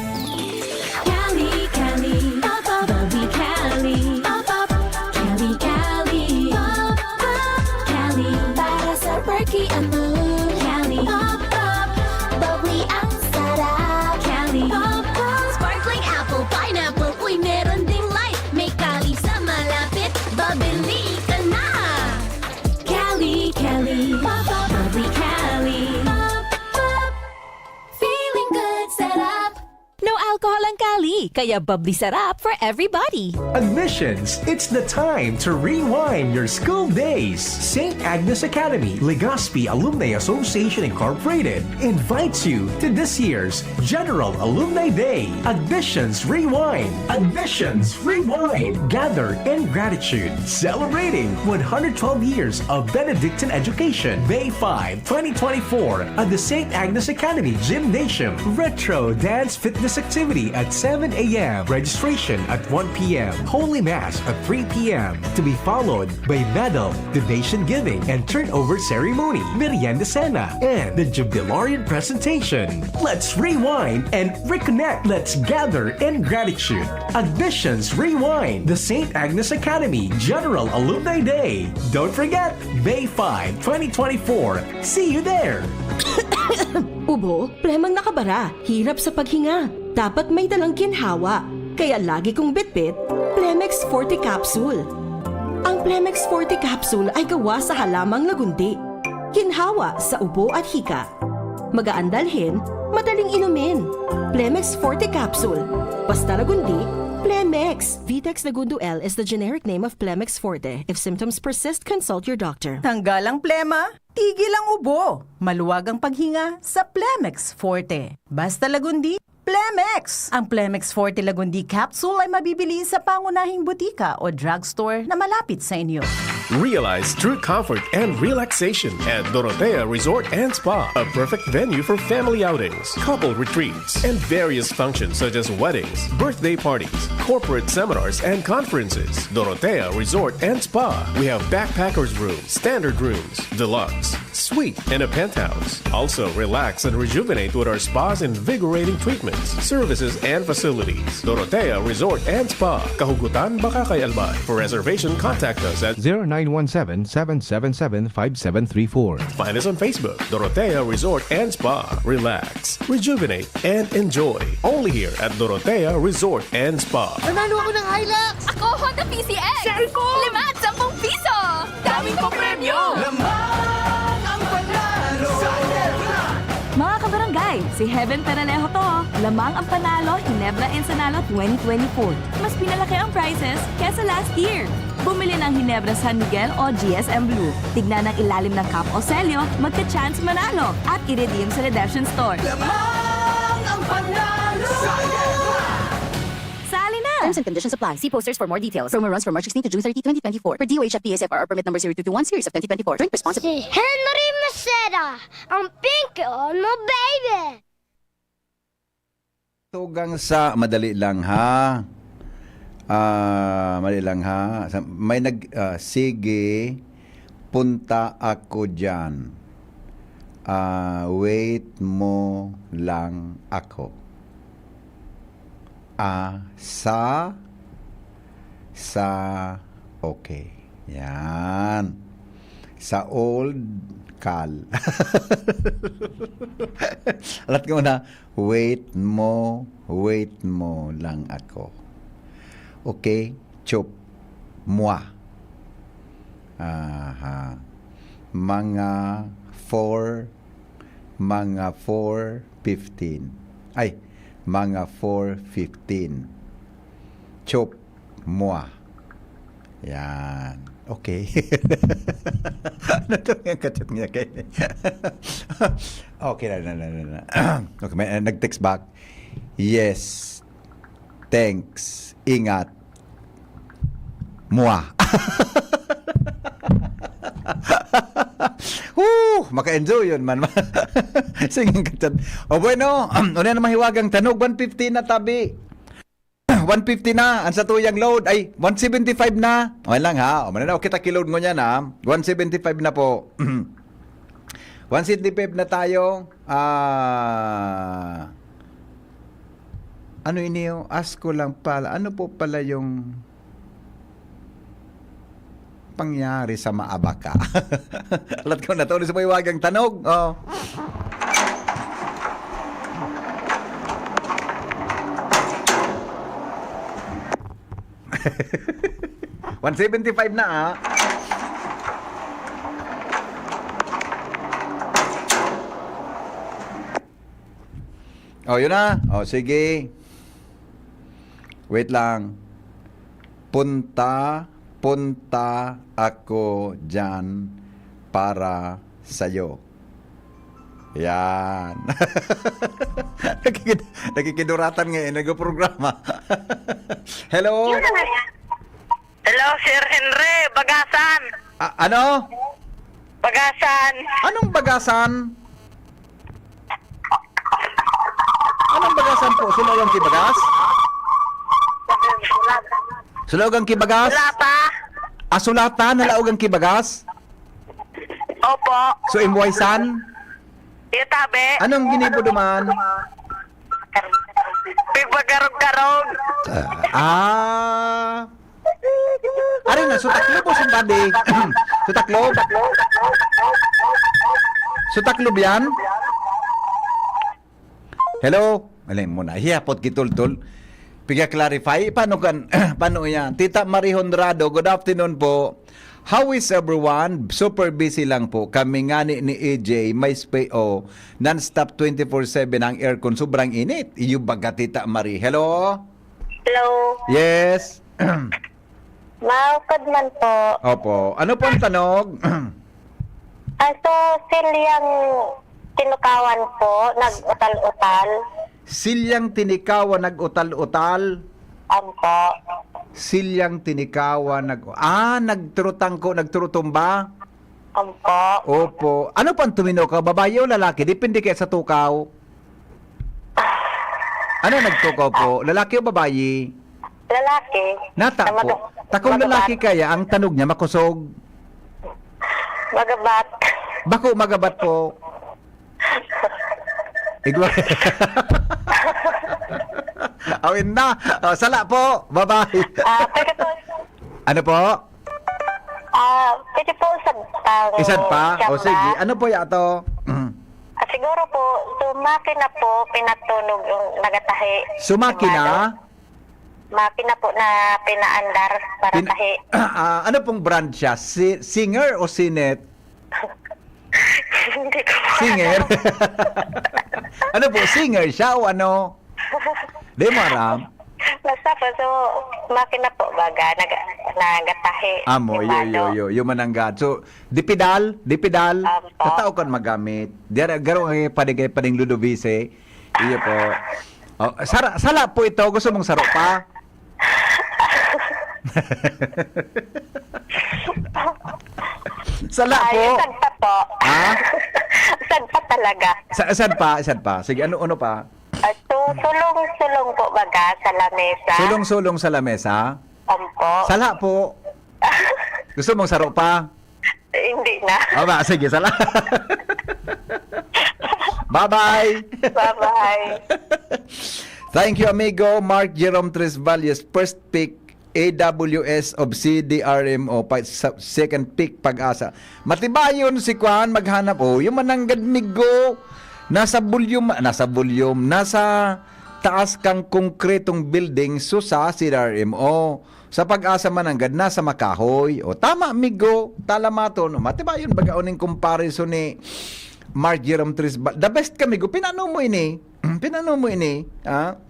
Cali, Cali, pop up, bubbly Cali, pop up, Cali, Cali, pop up, Cali, para sa perky ang mood. Cali, pop up, bubbly ang sarap. Cali, pop up, sparkling apple, pineapple, uy, meron ding light. May Cali sa malapit, babili ka na. Cali, Cali, pop up, bubbly Cali, pop up, feeling good, sarap. No alcohol ang Cali, kaya bubbly sarap for everybody. Admissions, it's the time to rewind your school days. Saint Agnes Academy, Legazpi Alumni Association Incorporated invites you to this year's General Alumni Day. Admissions Rewind. Admissions Rewind. Gather in gratitude, celebrating one hundred twelve years of Benedictine education. May five, twenty twenty-four at the Saint Agnes Academy Gymnasium. Retro Dance Fitness Activity at seven a.m. Registration at one p.m. Holy Mass at three p.m. To be followed by medal, donation giving, and turnover ceremony, merienda cena, and the Jubilarian presentation. Let's rewind and reconnect. Let's gather in gratitude. Admissions Rewind, the Saint Agnes Academy General Alumni Day. Don't forget, May five, twenty twenty-four. See you there! Ubo, premang nakabara, hirap sa paghinga. Dapat may dalang ginhawa. Kaya lagi kong bitbit, Plemex Forte Capsule. Ang Plemex Forte Capsule ay gawa sa halamang lagundi. Ginhawa sa ubo at hika. Magaan dalhin, madaling inumin. Plemex Forte Capsule. Basta lagundi, Plemex. Vitex Lagundo L is the generic name of Plemex Forte. If symptoms persist, consult your doctor. Tanggal ang plema, tigil ang ubo. Maluwag ang paghinga sa Plemex Forte. Basta lagundi, Plemex! Ang Plemex Forte Lagundi Capsule ay mabibili sa pangunahing butika o drugstore na malapit sa inyo. Realize true comfort and relaxation at Dorotea Resort and Spa, a perfect venue for family outings, couple retreats, and various functions such as weddings, birthday parties, corporate seminars, and conferences. Dorotea Resort and Spa. We have backpackers room, standard rooms, deluxe, suite, and a penthouse. Also, relax and rejuvenate with our spa's invigorating treatments, services, and facilities. Dorotea Resort and Spa, Kahugutan, Bacacay, Albay. For reservation, contact us at zero nine one seven, seven seven seven, five seven three four. Find us on Facebook, Dorotea Resort and Spa. Relax, rejuvenate, and enjoy. Only here at Dorotea Resort and Spa. Nanalo ako ng Hilux! Ako, Honda P C X! Share ko! Lima at sampung piso! Daming papremyo! Lamang ang panalo! Mga kabarangay, si Heaven Peralejo to. Lamang ang panalo, Ginebra Ensanalo twenty twenty-four. Mas pinalaki ang prizes kesa last year. Bumili ng Ginebra San Miguel o G S M Blue. Tignan ang ilalim ng cap o selyo, magka-chance manalo at i-redeem sa Redemption Store. Lamang ang panalo! Sali na! Terms and conditions apply. See posters for more details. Promo runs from March sixteen to June thirty, twenty twenty-four. Per D O H F P S F R R permit number zero two two one series of twenty twenty-four. Drink responsibly. Si Henry Maceda, ang pinky on mo, baby! Tugang sa madali lang ha. Ah, madali lang ha. Sa- May nag ah, sige, punta ako diyan. Ah, wait mo lang ako. Ah, sa sa okay. Yan. Sa old kal. Alat ko na, wait mo, wait mo lang ako. Okay? Chup. Mwa. Aha. Mga four, mga four fifteen. Ay, mga four fifteen. Chup. Mwa. Yan. Okay. Ano to yung kachat niya kayo? Okay na, na, na, na, na. Okay, may, uh, nag-text back. Yes. Thanks. Ingat. Mwa. Woo! Maka-enjoy yun man. Singing kachat. O bueno, una na mahiwagang tanog, one fifty na tabi. One fifty na ang satuyang load. Ay, one seventy-five na. Okay lang ha. O, mananaw kita ki-load ngunyan ha. One seventy-five na po. One seventy-five na tayo. Ah, ano ini? Ask ko lang pala. Ano po pala yung pangyari sa maabaka? Alat ko na to, sa may wagang tanog. Oh. One seventy-five na, ah. Oh, yun na. Oh, sige. Wait lang. Punta, punta ako dyan para sa'yo. Yan. Nakikid- Nakikiduratan ngayon, nagprograma. Hello? Hello, Sir Henry. Bagasan. Ah, ano? Bagasan. Anong bagasan? Anong bagasan po? Sulagang kibagas? Sulagang kibagas? Lata. Asulatan, nalaog ang kibagas? Opo. So, imwaysan? Itabi. Anong ginibo duman? Pigbagarog-garog. Ah. Ari na, so taklob o sumbadi? So taklob? So taklob yan? Hello? Alin mo na? Hiyapot kitultol. Piga-clarify, paano kan, paano yan? Tita Marie Honrado, good afternoon po. How is everyone? Super busy lang po. Kami ngani ni A J, may spa, oh, non-stop twenty-four seven ang aircon. Sobrang init. Iyo baga, Tita Marie. Hello? Hello. Yes. Maupod man po. Opo. Ano po ang tanog? Ah, so, silyang tinukawan po, nag-utal-utal. Silyang tinikawan, nag-utal-utal. Ampo. Silyang tinikawan, nag... Ah, nagturutangko, nagturutumba? Ampo. Opo. Ano pang tuminukaw? Babae o lalaki? Depende kaya sa tukaw. Ano nagtukaw po? Lalaki o babae? Lalaki. Nata Na po. maga- Takong magabat. Lalaki kaya, ang tanog niya makusog. Magabat. Bako magabat po. Igwa. Awin na. Oh, sala po. Bye-bye. Ah, pwede po, Ano po? ah, pwede po sa pang Isad pa? O siyamba. Sige. Ano po yato? Ah, siguro po, so makina po, pinatunog yung nagatahi. Sumakina? Ano? Makina po na pinaandar para Pin- tahi. Ah, ano pong brand siya? Si singer o sinet? Hindi ko po Singer? alam. Ano po? Singer siya o ano? Di mo alam? Basta po, so, makina po, baga, nag, nagatahi. Amo, yung yo, ano. yo, yo, yung mananggad. So, di pedal, di pedal, Opo. tatao kan magamit. Di ara, garo ang padigay pa ning Ludovice. Iyo po. Oh, sara, sala po ito. Gusto mong saro pa? Sala po. Ay, sad pa po. Ha? Sad pa talaga. Sa, sad pa, sad pa. Sige, ano, ano pa? Ah, so, sulong-sulong po baga sa lamesa. Sulong-sulong sa lamesa. Ampo. Sala po. Gusto mong saro pa? Hindi na. Aba, sige, sala. Bye-bye. Bye-bye. Thank you, amigo. Mark Jerome Tres Valles, first pick, A W S of C D R M O, pa, sa, second pick, Pag-asa. Matibayon si Kwan, maghanap. Oh, yung mananggad migo, nasa volume, nasa volume, nasa taas kang konkretong building, so sa C D R M O. Sa Pag-asa mananggad, nasa makahoy. O, tama, migo, talamaton. O, matibayon, baga uning comparison ni Mark Jerome Tres Valles. The best ka, migo. Pinano mo ini? Pinano mo ini? Ha?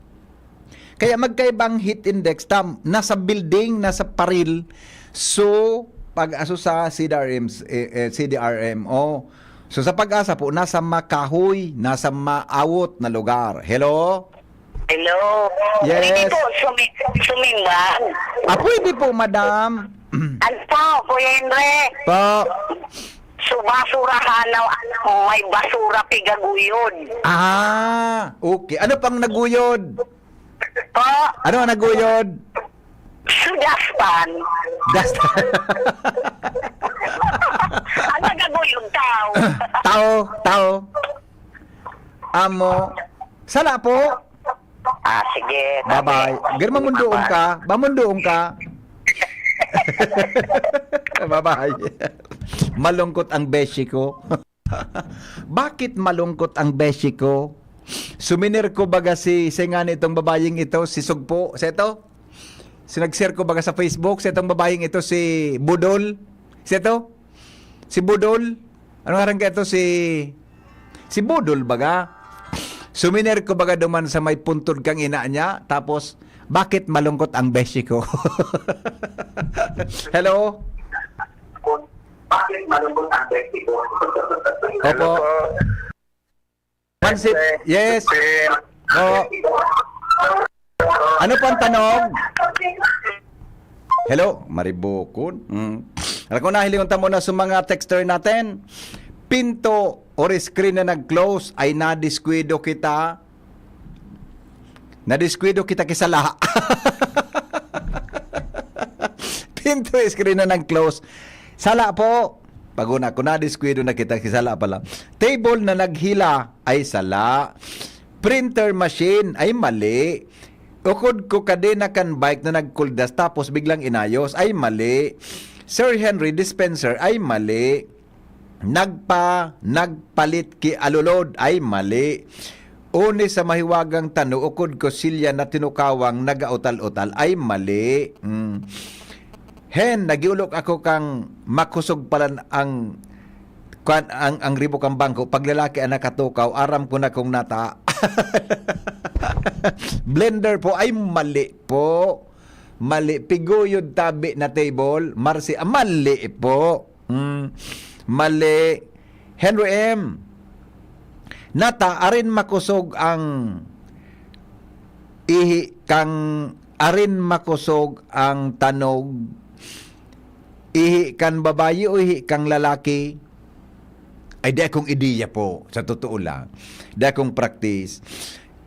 Kaya magkaibang heat index tam, nasa building, nasa paril. So, pag-aso sa C D R M, eh, eh, C D R M O. So, sa Pag-asa po, nasa makahoy, nasa maawot na lugar. Hello? Hello. Yes. Pwede po sumi- sumimbang. Ah, pwede po, madam. Ano po, Kuya Henry? Po. So, basurahan na, may basura pigaguyod. Ah, okay. Ano pang naguyod? Po, Ano ang naguyod? so dustpan. Dust. Ang nagaguyod, tao. Tao, tao. Amo. Sala po. Ah, sige. Bye-bye. Gir, mamundoon ka. Mamundoon ka. Bye-bye. Malungkot ang beshi ko. Bakit malungkot ang beshi ko? Suminer ko baga si, si nga nitong babayeng ito, si Sugpo, si ito? Si nag-share ko baga sa Facebook, si itong babayeng ito, si Budol. Si ito? Si Budol? Ano ngaran ka ito? Si, si Budol baga? Suminer ko baga duman sa may puntod kang ina niya, tapos, bakit malungkot ang beshi ko? Hello? Bakit malungkot ang beshi ko? Opo. Mansip, yes. Oh. Ano pang tanog? Hello, maribukon. Mm. Alam ko, nahilingon ta muna sa mga texter natin. Pinto or screen na nag-close ay nadiskuido kita. Nadiskuido kita kisala. Pinto, screen na nag-close. Sala po. Paguna ko, nadiskuido na kita kisala pala. Table na naghila ay sala. Printer machine ay mali. Ukod ko, kadena kan bike na nagkuldas tapos biglang inayos ay mali. Sir Henry, dispenser ay mali. Nagpa, nagpalit ki alulod ay mali. Uni sa mahiwagang tano, ukod ko silya na tinukawang nagautal-utal. Ay, mali. Mm. Hen, nagiolok ako kang makusog palan ang, kwan, ang, ang ribo kang bangko. Pag lalaki ang nakatukaw, aram ko na kung nata. Blender po. Ay, mali po. Mali. Piguyod tabi na table. Marsi, ah, mali po. Mm. Mali. Henry M. Nata, arin makosog ang ihi kang, arin makosog ang tanog, ihi kan babayi o ihi kang lalaki? Ay, di akong ideya po, sa totoo lang. Di akong practice.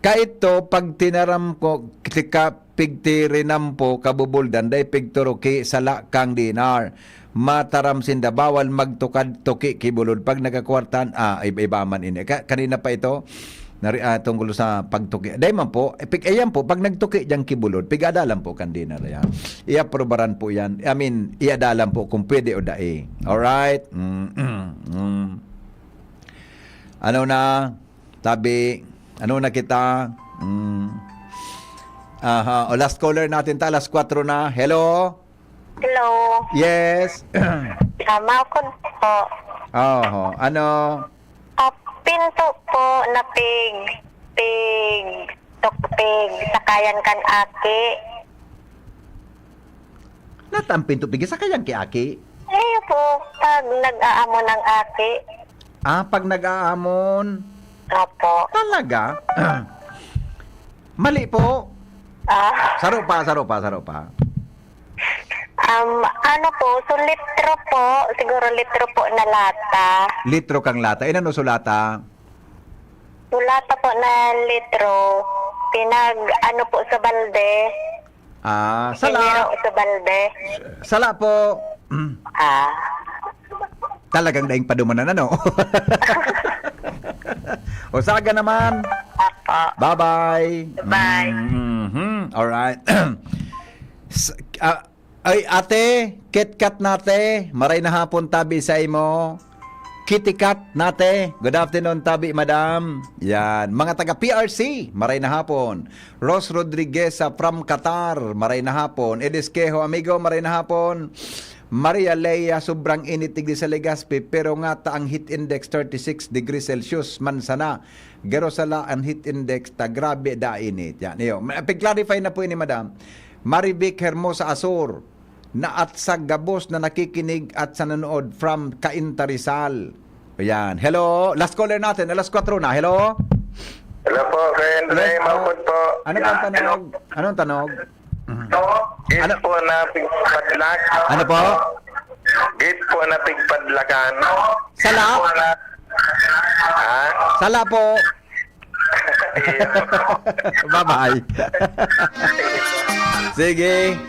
Kaito, pag tinaram ko, tika, pigtirinampo, kabubuldan, dai pigturuki, sala kang dinar. Mataram sinda, bawal magtukad-tuki ki bulod. Pag nagkakwartan, ah, iba-iba man ini. Ka-, kanina pa ito, nari-, ah, tungkol sa pagtuki. Dai man po, eh, pig-, ayan po, pag nagtuki diyan ki bulod, pig-adalan po kan dinar, ayan. Iaprobaran po yan. I mean, iadalan po kung pwede o dai. Alright? Mm, mm, mm. Ano na? Tabi, ano na kita? Mm. Aha. O, last caller natin ta, alas kwatro na. Hello? Hello. Yes. Ah, Malcolm po. Oho. Ano? Ah, pinto po na pig, pig, tukpig, sakayan kan aki. Nata ang pinto pigi, sakayan ki aki? Iyo po, pag nag-aamon ang aki. Ah, pag nag-aamon. Opo. Talaga? Mali po. Ah. Saro pa, saro pa, saro pa. Um, ano po, so litro po, siguro litro po na lata. Litro kang lata. Inano so lata? So lata po na litro, pinag, ano po, sa balde. Ah, sala. Piniro sa balde. Sala po. Ah. Talagang daing padumanan, ano? Usaga naman. Apo. Bye-bye. Bye. Mhm. Alright. S-, ah, ay, ate, KitKat nate. Maray na hapon, tabi sa imo. KitKat nate. Good afternoon, tabi, madam. Yan. Mga taga P R C, maray na hapon. Ros Rodriguez, ah, from Qatar, maray na hapon. Edis Quejo, amigo, maray na hapon. Maria Lea, sobrang init, digdi sa Legazpi, pero nga ta ang heat index thirty-six degrees Celsius man sana. Garo sala ang heat index ta, grabe da init. Yan, iyo. Ma-, pig-clarify na po ini, madam. Marivic Hermosa Asor, na at sa gabos na nakikinig at sa nanonood from Cainta, Rizal. Ayan. Hello, last caller natin, alas kwatro na. Hello? Hello po, Kuya Andre. Yes po. Malkod po. Ano pong Ah, tanog? Anong tanog? Mhm. Ito, gate Ano? po na pigpadlak. Ano po? Gate po na pigpadlakan. Sala? Gate po na, ha? Sala po. Iyo. Bye-bye. Sige.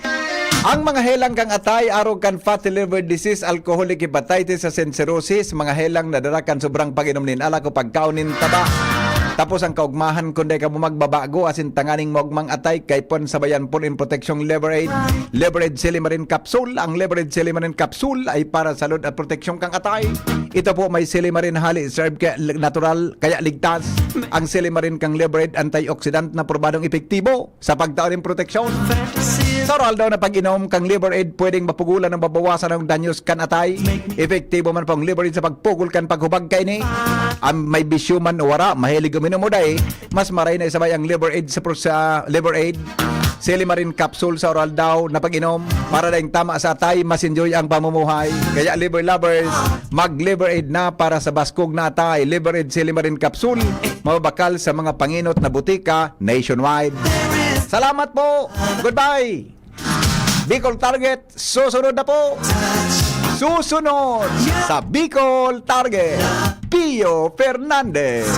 Ang mga helang kang atay, arog kan fatty liver disease, alcoholic hepatitis, asin cirrhosis, mga helang na dara kan sobrang pag-inom nin alak o pagkaon nin taba. Tapos ang kaugmahan, kun dai kamo magbabago, asin tanganing maugmang atay, kaipuhan sabayan po nin proteksyong Liver Aid. Liver Aid Silimarin Capsule. Ang Liver Aid Silimarin Capsule ay para sa salud at proteksyon kang atay. Ito po may silimarin hali, serve kaya natural, kaya ligtas. Ang silimarin kang Liver Aid antioxidant na probadong epektibo sa pagtao nin proteksyon. Sa oral daw na pag-inom kang Liver Aid, pwedeng mapugulan o mabawasan ang danyos kan atay. Epektibo man po ang Liver Aid sa pagpugol kan paghubag kaini. Ang may bisyo man o wara, mahilig uminom o dai, mas maray na isabay ang Liver Aid sa pro-, sa Liver Aid. Silimarin capsule sa oral daw na pag-inom para daing tama sa atay, mas enjoy ang pamumuhay. Kaya Liver Lovers, mag Liver Aid na para sa baskog na atay. Liver Aid Silimarin Capsule, mababakal sa mga panginot na butika nationwide. Salamat po! Goodbye! Bicol Target, susunod na po! Susunod sa Bicol Target, Pio Fernandez.